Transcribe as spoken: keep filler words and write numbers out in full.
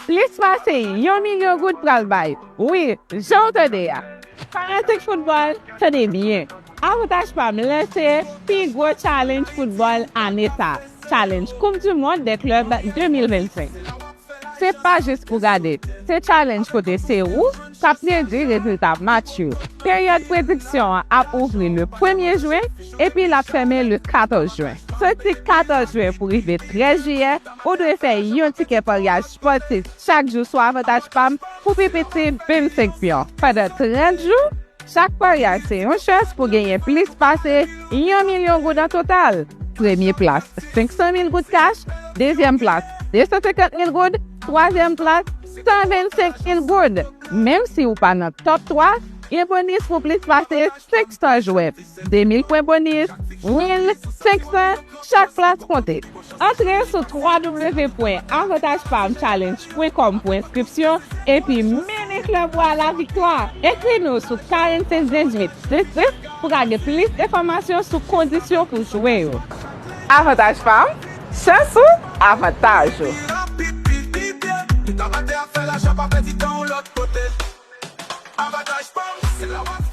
Plis pase yon milyon goud pral bay. Wi, jan w tande a. Fanatik foutbòl, tande byen. Avantaj Pam lanse pi gwo challenge foutbòl ane sa, Challenge Coupe du Monde des Clubs de mil vennsenk. Se pa jis pou gade, se challenge kote se ou k ap predwi rezilta match yo. Peryòd prediksyon an ap ouvri le premye jen epi l ap fèmen le katòz jen. Soti katòz jen pou rive trèz jiyè, ou dwe fè yon tikè paryaj spòtif chak jou sou Avantaj Pam pou pi piti vennsenk pyon. Pandan trant jou, chak paryaj se yon chans pou genyen plis pase yon milyon goud an total. Premye plas, senk san mil goud kach, dezyèm plas, de san senkant mil goud, twazyèm plas, san vennsenk mil goud. Menm si w pa nan top twa, gen bonis pou plis pase senk san jwè, de mil pwen bonis, mil senk san, chak plas konte. Antre sou w w w pwen avantaj pam challenge pwen kòm pou enskripsyon epi mennen klèb ou a laviktwa. Ekri nou sou karannsenk dizuit dizuit pou gade plis enfòmasyon sou kondisyon pou jwe yo. Avantaj Pam, chans ou, avantaj ou. Avantaj Pam, se la w ap